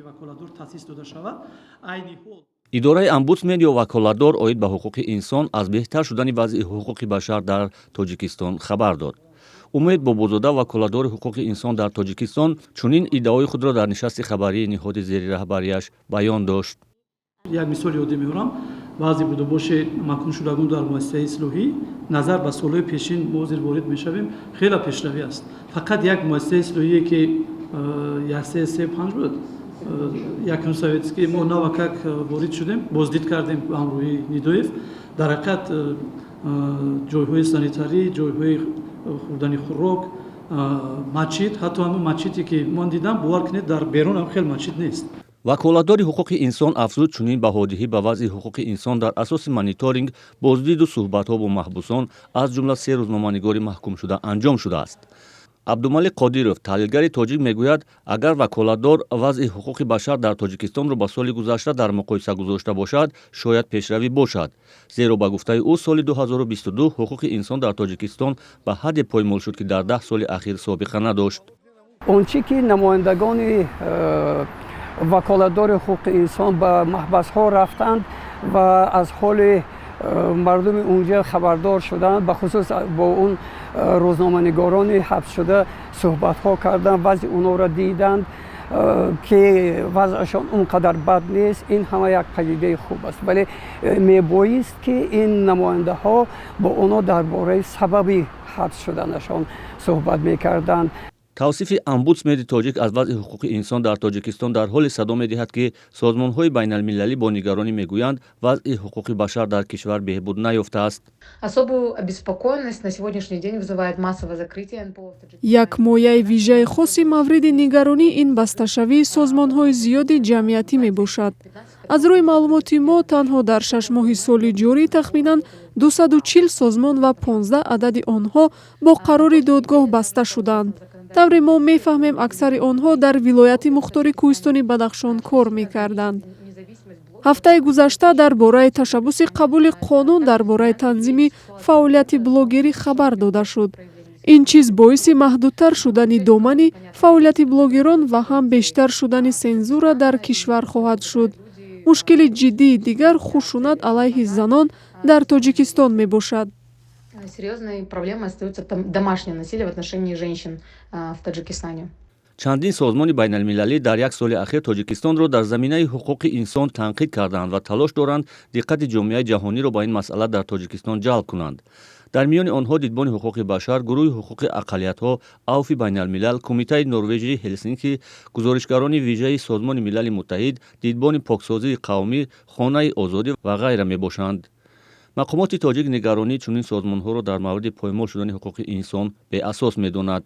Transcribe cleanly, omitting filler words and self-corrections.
Ваколатдор таъсис дода шавад. Айни ҳол Идораи омбудсмен ё ваколатдор оид ба ҳуқуқи инсон аз беҳтар шудани вазъи ҳуқуқи башар дар Тоҷикистон хабар дод. Умед Бобозода, ваколатдори ҳуқуқи инсон дар Тоҷикистон, чунин иддаои худро дар нишасти хабарии ниҳоди зери раҳбарияш баён дошт. Як мисол ёдӣ меорам: вазъи будубоши маҳкумшудагон дар муассисаи ислоҳӣ назар ба солҳои пешин, мо ҳозир ворид мешавем, хеле пешравӣ аст. Фақат як муассисаи ислоҳие, ки 1335 буд, якум советский, мо навакак ворид шудем, боздид кардем ба ҳамроҳии Нидоев. Дар ҳақиқат, ҷойҳои санитарӣ, ҷойҳои хӯрдани хӯрок, масҷид, ҳатто ҳамон масҷиде, ки ман дидам, бовар кунед, дар берун ҳам хел масҷид нест. Ваколатдори ҳуқуқи инсон афзуд, чунин баҳодиҳӣ ба вазъи ҳуқуқи инсон дар асоси мониторинг, боздиду суҳбатҳо бо маҳбусон, аз ҷумла се рӯзноманигори маҳкумшуда, анҷом шудааст. Абдумалик Қодиров, таҳлилгари тоҷик, мегӯяд, агар ваколатдор вазъи ҳуқуқи башар дар Тоҷикистонро ба соли гузашта дар муқоиса гузошта бошад, шояд пешравӣ бошад, зеро, ба гуфтаи ӯ, соли 2022 ҳуқуқи инсон дар Тоҷикистон ба ҳадде поймол шуд, ки дар 10 соли ахир собиқа надошт. Он чӣ ки намояндагони ваколатдори ҳуқуқи инсон ба маҳбасҳо рафтанд ва аз ҳоли мардуми унҷа хабардор шуданд, бахусус бо он рӯзноманигорони ҳабсшуда суҳбатҳо карданд, вазъи онҳоро диданд, ки вазъашон он қадар бад нест, ин ҳама як падидаи хуб аст. Вале мебоист, ки ин намояндаҳо бо онҳо дар бораи сабаби ҳабс шуданашон суҳбат мекарданд. Тавсифи омбудсмени тоҷик аз вазъи ҳуқуқи инсон дар Тоҷикистон дар ҳоле садо медиҳад, ки созмонҳои байналмилалӣ бо нигаронӣ мегӯянд, вазъи ҳуқуқи башар дар кишвар беҳбуд наёфтааст. Особую обеспокоенность на сегодняшний день вызывает массовое закрытие НПО в Таджикистане. Як мояи вижаи хоси мавриди нигаронӣ ин басташавии созмонҳои зиёди ҷамъиятӣ мебошад. Аз рӯи маълумоти мо, танҳо дар 6 моҳи соли ҷорӣ тахминан 240 созмон ва 15 адади онҳо бо қарори додгоҳ баста шуданд. Тавре мо мефаҳмем, аксари онҳо дар вилояти мухтори Кӯҳистони Бадахшон кор мекарданд. Ҳафтаи гузашта дар бораи ташаббуси қабули қонун дар бораи танзими фаъолияти блогерӣ хабар дода шуд. Ин чиз боиси маҳдудтар шудани домани фаъолияти блогерон ва ҳам бештар шудани сензура дар кишвар хоҳад шуд. Мушкили ҷиддии дигар хушунат алайҳи занон дар Тоҷикистон мебошад. Серьезной проблемой остается там домашнее насилие в отношении женщин в Таджикистане. Чандин созмони байналмилалӣ дар як соли ахир Тоҷикистонро дар заминаи ҳуқуқи инсон танқид карданд ва талош доранд диққати ҷомеаи ҷаҳониро ба ин масъала дар Тоҷикистон ҷалб кунанд. Дар миёни онҳо Дидбони ҳуқуқи башар, Гурӯҳи ҳуқуқи ақаллиятҳо, Авфи байналмилал, Кумитаи Норвежии Ҳелсинки, гузоришгарони вижаи Созмони Милали Муттаҳид, Дидбони поксозии қавмӣ, Хонаи озодӣ ва ғайра мебошанд. Мақомоти тоҷик нигаронии чунин созмонҳоро дар мавриди поймол шудани ҳуқуқи инсон беасос медонад.